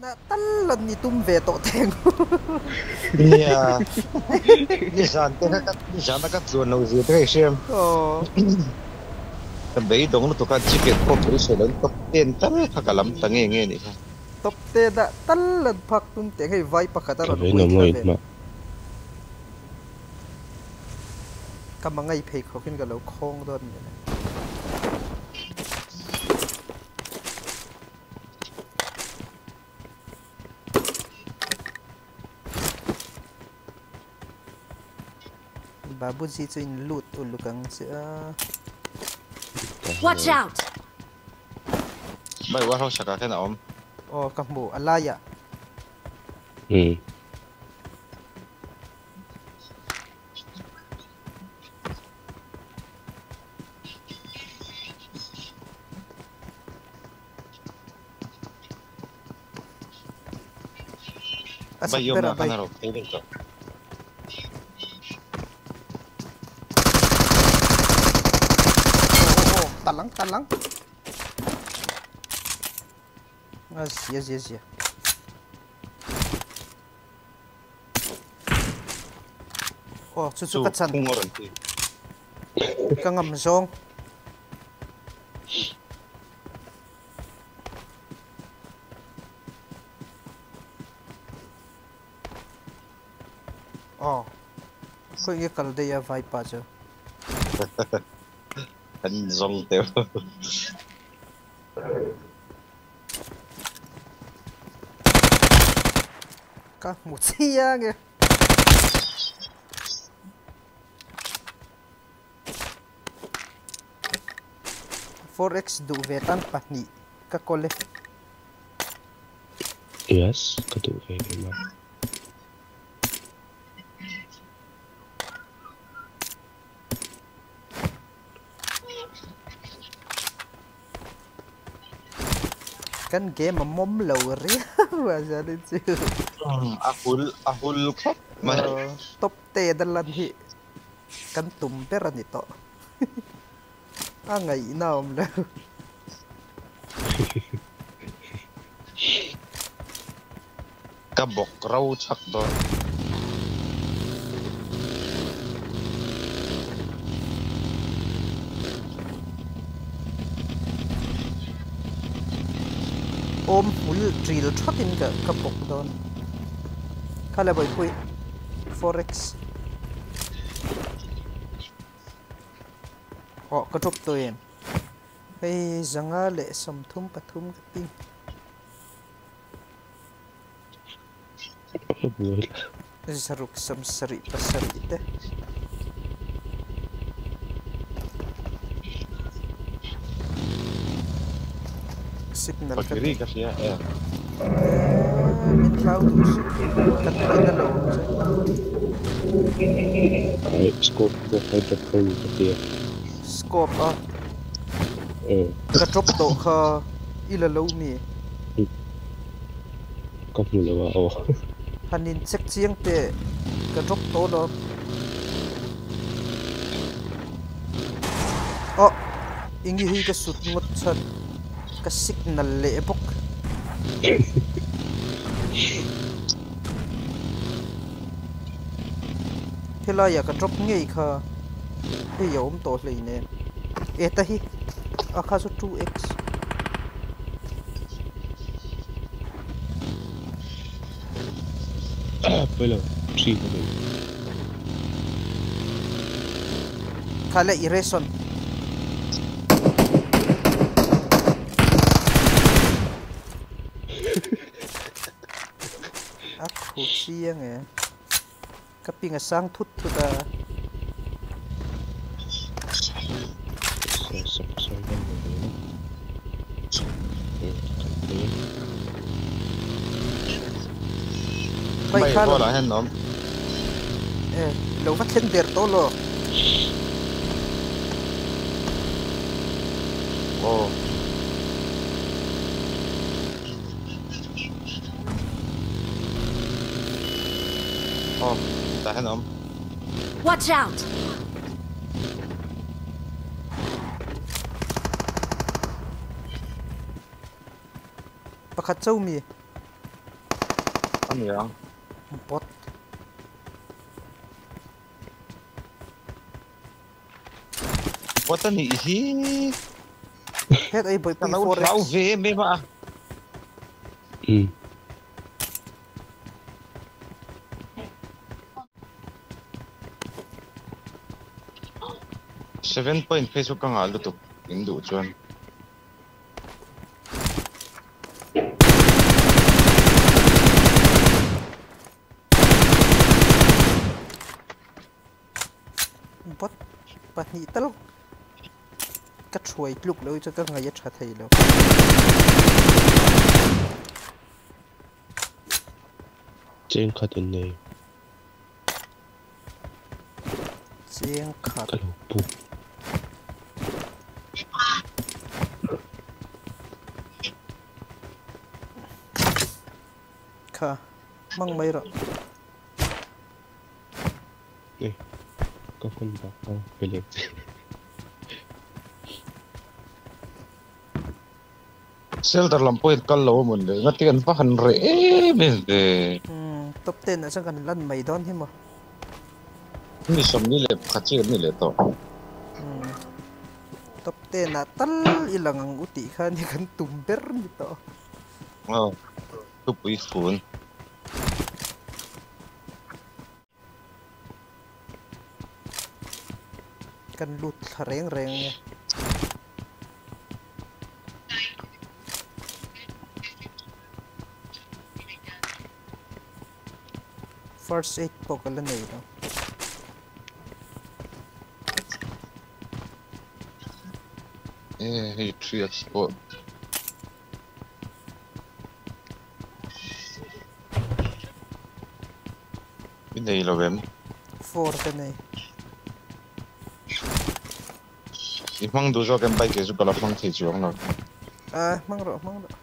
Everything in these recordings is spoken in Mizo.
Na tal lan ni tum ve tawh teng. Nia. Nizan te kha ka nizan a ka tluan lo zia te kha i hriam. Aw. Ka beidawng lutuk a chicken pawh beisei lo in top ten tal kha ka lam ta nge nge nih kha. Top ten ah tal lan phak tum teng hei vai pakhat a Ka rawn vei uai nawm thla ngawih ve. hmah. Ka mangai pheikhawk in ka lo khawng dawn ni le. Babuji chu in lut uluk ang che a. Watch out! Bai warehouse ah khian a awm. Aw ka hmu a laiah. Umm. A Bai chak yawm ber na a khan bai. a rawh phei deuh tawh. Aw aw aw talang talang. A zia zia zia. Aw chu chu Chu ka chan. phung a rawn ti. Ka ngam zawng. Aw khawi nge kal daih a vai pa chu. Kan zawng teuh. Ka hmu chiang e. Forex duh ve tan pahnih ka kawl e. Yes, ka duh ve em a. Kan game a mawm lo riau a zanin chu. A hul a hul khawp mai. Top ten a lan hi kan tum ber a ni tawh. A ngaihna a awm lo. Ka bawk ro chhak dawn. Awm hmul ṭil ṭhakin ka ka bawk dawn. Kha le bawihpui forex. Aw ka drop tawh em? Hei zanga leh 33 ka ping. 677 te. Signal ka Pakiri ka hria e. Min hlau duh suh ka tihna lo ang che. Ai scope pawh kha drop ho ka tia. Scope a? Ka drop tawh kha i la lo mi? Ka hmu lo a aw. Han in check chiang teh ka drop tawh lo. Aw eng hi ka sut ngawt chhan ka signal leh bawk. Helai ah ka drop ngei kha hei a awm tawh hleinem. E ta hi a kha chu 2x. Pawilo 3 ka nei. Kha le i ration. A khu chiang e. Ka ping a sang thut thut a. Pai Bai kha bola hian awm. E lo va thlen der tawh lo. Aw. Aw tah hian awm. Watch out! Pakhat chauh mi. Aniang. Bot. Bot ani hi. Het ai boi Ka pui lo 4x. hlau ve em em a. 7 point Facebook ka nga lutuk in duh chuan. Bot pahnih tal ka thuai tluk lo chu ka ngai a tha thei lo. Cheng khat in nei. Cheng khat. Ka lo pu. Kha mang mai ro. Eh, ka phone bak ka pelek. Shelter lam pawh in kal lo a mawn le ngati an va han reh em em ve. Umm top 10 ah chuan kan lan mai dawn hi maw. Mi sawmni leh pakhat chi kan ni leh tawh. Umm top 10 ah tal i lang ang u tih kha ni kan tum ber ni tawh. Aw thupui fun. Kan lut thla reng reng nia. First aid pawh ka la nei lo. E hei 3x pawh. I nei lo em? 4 ka nei. I hmang duh zawk em bike hi chu ka la hmang thei chuang lo. Ah hmang rawh hmang rawh.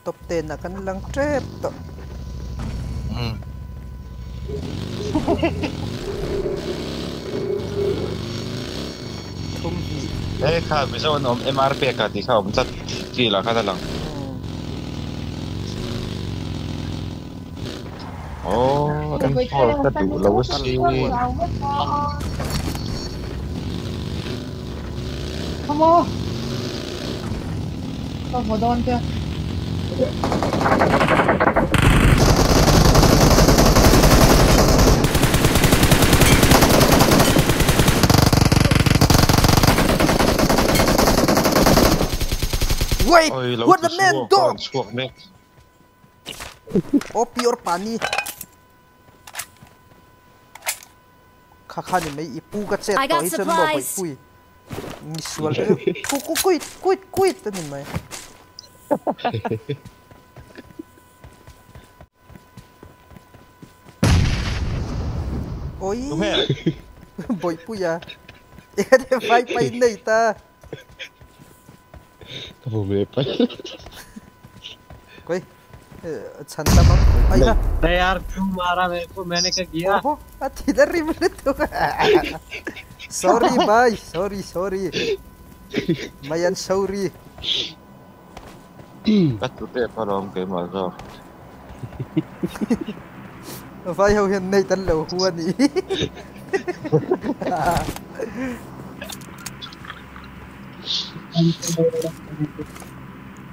Top 10 ah kan lang tep tawh. Umm. Thum hnih. He kha Mizo an awm MR pek ah tih kha a awm tlat tih lah khan a lang. Aww M4 ka duh lo asin. Wait! Oi lo What the ti man chhuak dog! a chhuak mek. Oh pure pani. Kha kha ni mai i pu ka chet I tawh got hi chuan maw supplies. pui misual te chu ku kuit kuit kuit a ni mai. Oi Tunge. Bawihpuia eng emaw vai pai nei ta. Ka hmu leh pai. Koi chhan tam ang ai ha. अरे यार क्यों मारा मेरे को मैंने क्या किया Oho a thi la rim lutuk sorry bhai sorry sorry mayan sorry. Ka tlu tep alawm keimah zawk. Vai ho hian nei tan lo hu a ni.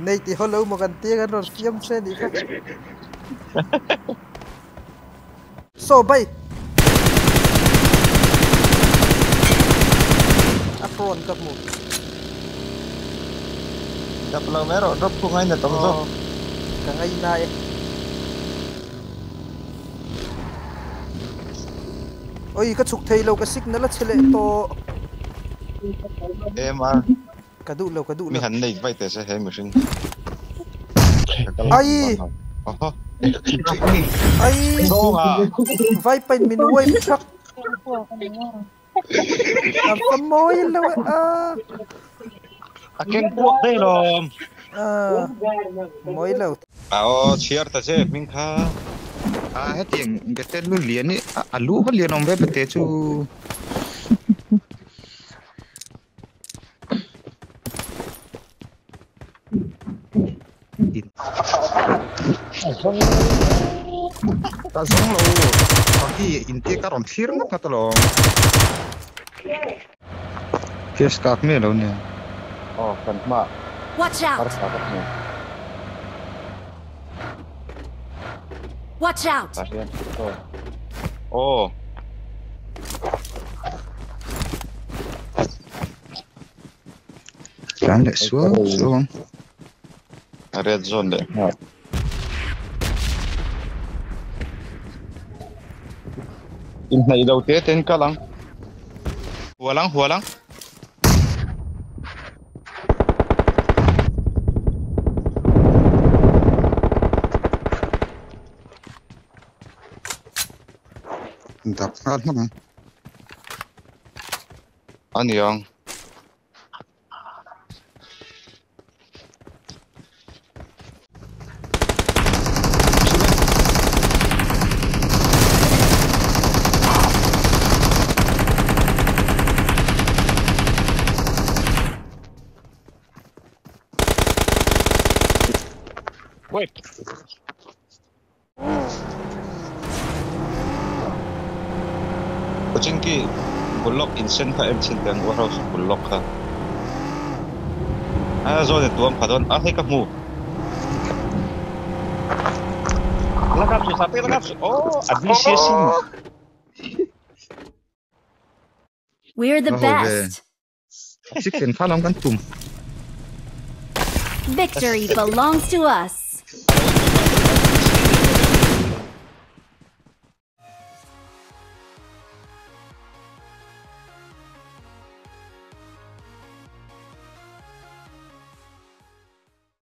Nei ti ho lo maw kan tia kan rawn fiam che anih kha. Saw bai. A prawn ka hmu. Dap lo mai erawh drop khu ngai na tam zawk. Aw ka ngai na e. Oi ka chhuk thei lo ka signal a che leh tawh. MR. Ka duh lo ka duh Mi lo. han nei vai teh se he mihring. Ai! Oho. Ai! Zawnga! Vai pain min wipe thak. A va mawi lo e a. A keng puak daih lawm. A mawi lo. Aw chhiar ta che hming kha. A hetiang bete lu lian hi a lu kha lian awm ve bete chu. Ka zawng lo paki inti ka rawn thlir ngawt ngawt alawm. Fish kak mi alo nia. Aw kan hma Watch out! arsa ka hmu. Watch out! Tah hian aw. Tlan leh suau suau ang. Red zone leh nghal. Inhnaih lo te ten kal ang. Hual ang hual ang. Dap nghal hmak ang. Aniang. Wait. Pachinki bullock insen kha em chin teng warehouse bullock kha. A zone tuam phadon a hei ka hmu. Lakap su sape lakap su. Oh, a BCC. We're the Oh, ve. best! Chicken kha lam kan tum. Victory belongs to us!